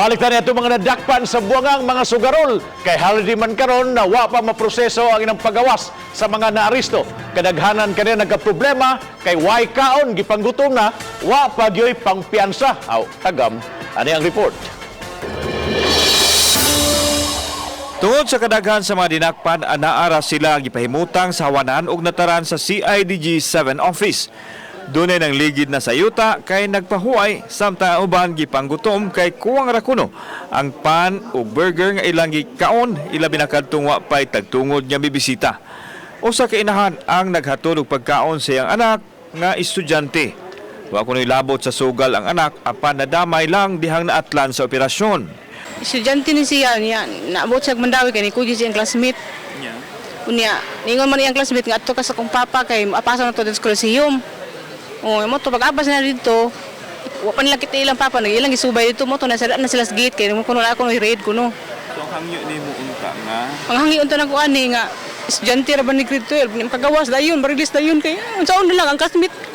Balik ta niya mga nadakpan sa buwangang mga sugarol kay holiday man karon na wa pa maproseso ang ilang pagawas sa mga naaristo. Kadaghanan kanila nagkaproblema kay way kaon, gipanggutom na, wa pa gyoy pangpiyansa. Aw, tagam, ani ang report. Tungod sa kadaghan sa mga dinakpan, anaara sila gipahimutang sa hawanan ug nataran sa CIDG 7 office. Dunay nang ligid na sa yuta kay nagpahuay, samtang ang uban gipanggutom kay kuwang ra kuno ang pan ug burger nga ilang gikaon, ilabi na kadtong wa pay tagtungod nga mibisita. Usa ka inahan ang naghatod og pagkaon sa iyang anak nga estudyante. Wa kuno'y labot sa sugal ang anak, apan nadamay lang dihang naatlan sa operasyon. Estudyante ni siya niya, naabot siya Mandaue kay ni kugi siyang classmate. Unya, ningon man iyang classmate nga adto ka sa kong papa kay apasan na to sa Coliseum. Oh, mo to pag-apas na dito, wa pa nila kita ilang papa, nag ilang gisubay dito mo to na sila sa gate kay mo kuno na ako no raid kuno. So ang hangyo nimo unta nga Ang hangi unta na ko ani nga estudyante ra ba ni grade 12 ni makagawas dayon, ma-release dayon kay unsaon na lang ang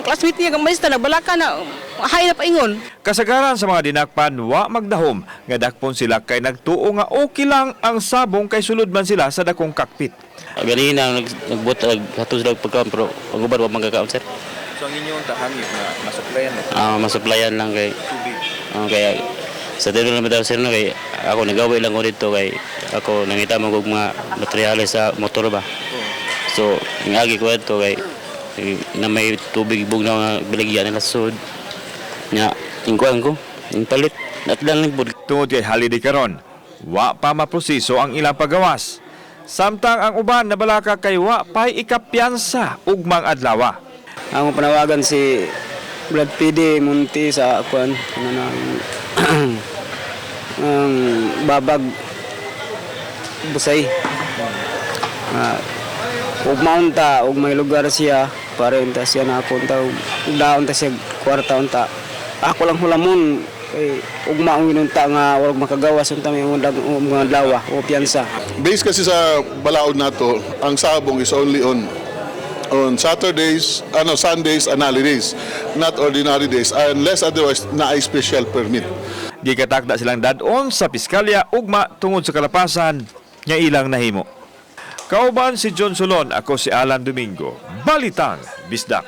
classmate niya gamay ta nagbalaka na hay na paingon. Kasagaran sa mga dinakpan wa magdahom nga dakpon sila kay nagtuo nga okay lang ang sabong kay sulod man sila sa dakong cockpit. Ganina nagbot naghatod sila og pagkaon pero ang uban wa magkakaon, sir. So ang inyong tahangyo nga masuplayan Ah, masuplayan lang kay tubig. Ah, kaya sa tinuod naman daw, sir, no, kay ako nagaway lang ko dito kay ako nangita man og mga materyales sa motor ba. So ngagi ko dito kay na may tubig bug na nga baligya nila sud. Nya ingkuan ko, ing palit at lang pud. Tungod kay holiday karon, wa pa maproseso ang ilang pagawas. Samtang ang uban nabalaka kay wa pay ikapiyansa ugmang adlaw. Ang panawagan si Brad PD Munti sa kuan ano na ang babag busay. Ug maunta ug may lugar siya para unta siya na ako unta ug daon ta siya kwarta unta. Ako lang hulamon kay ugma ang inunta nga wag makagawas unta may undag mga adlaw o piyansa. Based kasi sa balaod nato, ang sabong is only on Saturdays, ano, Sundays and holidays, not ordinary days, unless otherwise na special permit. Gikatakda silang dad-on sa piskalya ugma tungod sa kalapasan nga ilang nahimo. Kauban si John Solon, ako si Alan Domingo. Balitang Bisdak.